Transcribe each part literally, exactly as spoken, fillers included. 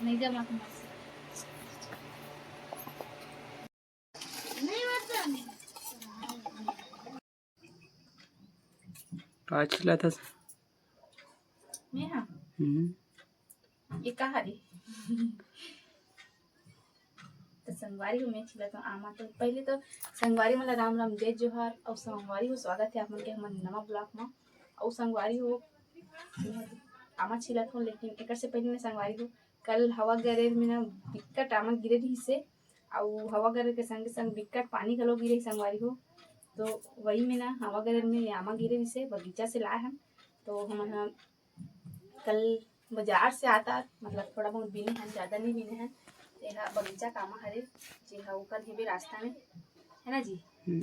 नहीं जमा तो मत। का छिलाथस? मैं हाँ। हम्म। ये का हरे? तो संगवारी हो, मैं छिलाथों आमा। तो पहले तो संगवारी मन ला राम राम, जय जोहार, और संगवारी हो, स्वागत है आप मन के हमर नवा vlog में। और संगवारी हो, आमा छिलाथों, लेकिन एकर से पहले ना संगवारी हो, कल हवा गरेर में ना बिकट आमा गिरे रहिसे, अउ हवा गरेर के संगे संग बिकट पानी घलो गिरे संगवारी हो। तो वही में ना हवा गरेर में आमा गिरे रहिसे, बगीचा से लाए हन। तो हमन ह कल बाजार से आता, मतलब थोड़ा बहुत बिने हन, ज्यादा नहीं बिने हन। एहा बगीचा कामा हरे, जे हा ओकर हेबे रास्ता में, है ना जी? हम्म।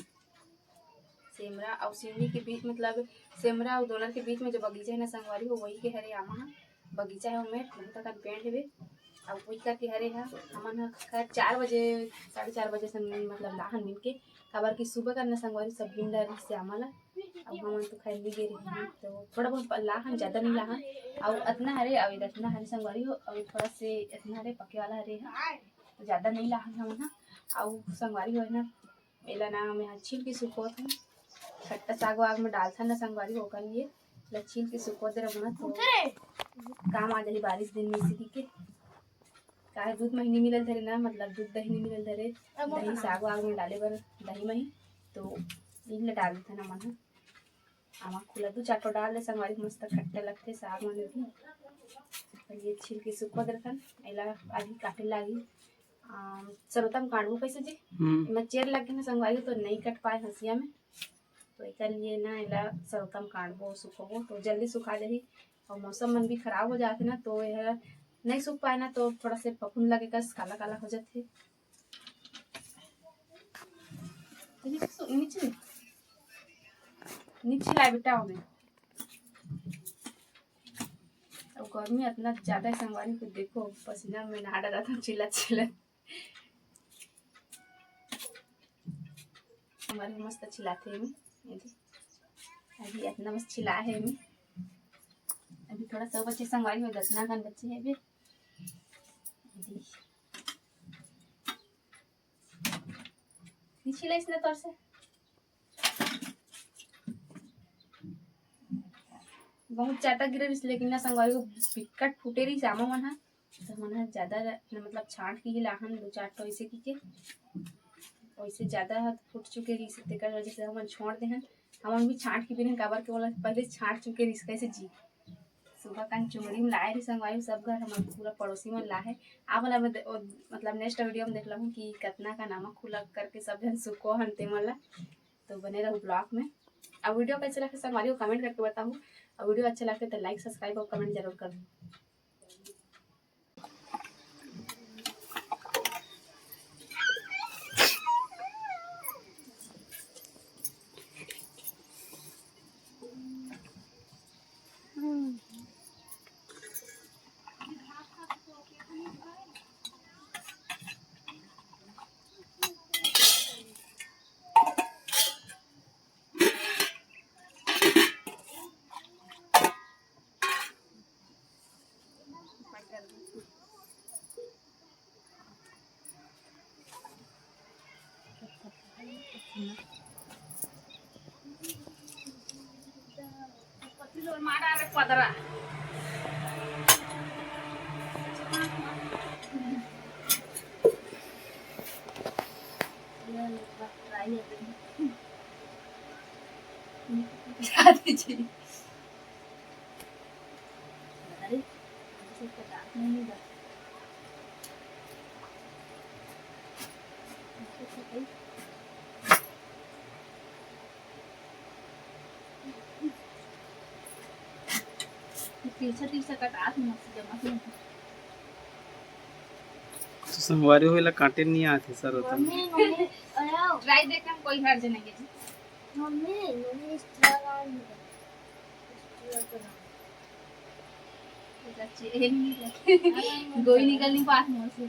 सेमरा अउ सिवनी के बीच, मतलब सेमरा अउ दोलर के बीच में जो बगीचा है ना संगवारी हो, वही के हरे आमा ह। बगीचा है, ओमेर बहुत अकन पेड़ हेबे। अउ वही करके हरे ह, हमन ह खैर चार बजे, साढ़े चार बजे से मतलब लाहन मिल के, काबर कि सुबह का ना संगवारी सब बिन डर से आमा ला। अब हमन तो खैर नहीं गे रही, तो थोड़ा बहुत लाहन, ज्यादा नहीं लाहन। अउ अतना हरे, अउ अतना हरे संगवारी हो, अउ थोड़ा से अतना हरे पके वाला हरे ह, तो ज्यादा नहीं लाहन हमन ह। अउ संगवारी हो ना, एला ना मैं ह छील के सुखोत हूँ। खट्टा साग वाग में डालथन ना संगवारी, ओकर लिए एला छील के सुखोत दे रहूँ ना, तो काम आ जाही बारिश दिन में, इसी के। काहे दूध मही नहीं मिलल धरे ना, मतलब दूध दही नहीं मिलल धरे, दही साग वाग में डाले बर दही मही, तो इला डाल देथन हमन ह। आमा खुला दू चार ठो डाल दे संगवारी, मस्त खट्टा लगथे साग मन भी। ये छील के सुखोत रखन, एला अभी काटे लागी। अम, सरोतम काटबो कैसे जी? हम्म। एमा चेर लग गे ना संगवारी, तो नहीं कट पाए हंसिया में, तो एकर लिए ना एला सरोतम काटबो, सुखोबो तो जल्दी सुखा जाही। और मौसम मन भी खराब हो जाथे ना, तो यह नहीं सूख पाए ना, तो थोड़ा से फफूंद लगे कस काला काला हो जाथे। तो ये सु-, नीचे, नीचे लाए बेटा, ओमे। अब गर्मी इतना ज्यादा है संगवारी को, देखो पसीना में नहा डरा था चिल्ला चिल्ला। संगवारी मस्त छिलाथे एमे, ये दे। अभी इतना मस्त छिला है एमे। अभी थोड़ा सा बचे संगवारी हो, दतना कन बचे है अभी। ये दे। नहीं छिला इसने तोर से। बहुत ज्यादा गिरे रहिस, लेकिन ना संगवारी हो बिकट फूटे रहिस आमा मन ह। तो हमन ह ज्यादा न-, मतलब छांट के ही लाहन दो चार ठो ऐसे की के। वैसे ज्यादा ह फूट चुके रहिस, तेकर वजह से हमन छोड़ देहन। हमन भी छांट के बिनहन, काबर के ओला पहले छांट चुके रहिस, कैसे जी। सुबह कान चुंगड़ी में लाए रही संगवारी सब घर, हमर पूरा पड़ोसी मन लाए। आप मन ला मैं दे-, ओ, मतलब next video में देख लहूँ कि कतना का नमक खुला करके सब झन सुखो हन ते मन ला। तो बने रहू vlog में। अब video कैसे लगे संगवारी हो comment करके बताहू। अब video अच्छा लगे तो like, subscribe और comment जरूर करहू। अरे, हमसे तो बात नहीं बा। हमसे तो कोई तिरछा तिरछा कटात मत जमा से। तो संगवारी हो, एला काटे नहीं आथे सर होता। मम्मी, मम्मी, अरे आओ। Try देखना, कोई हर्ज नहीं है जी। मम्मी, मम्मी, इस तरह का नहीं है। इस तरह का ना। ये तो अच्छे, ये नहीं है। गोई निकल नहीं पास मुंह से।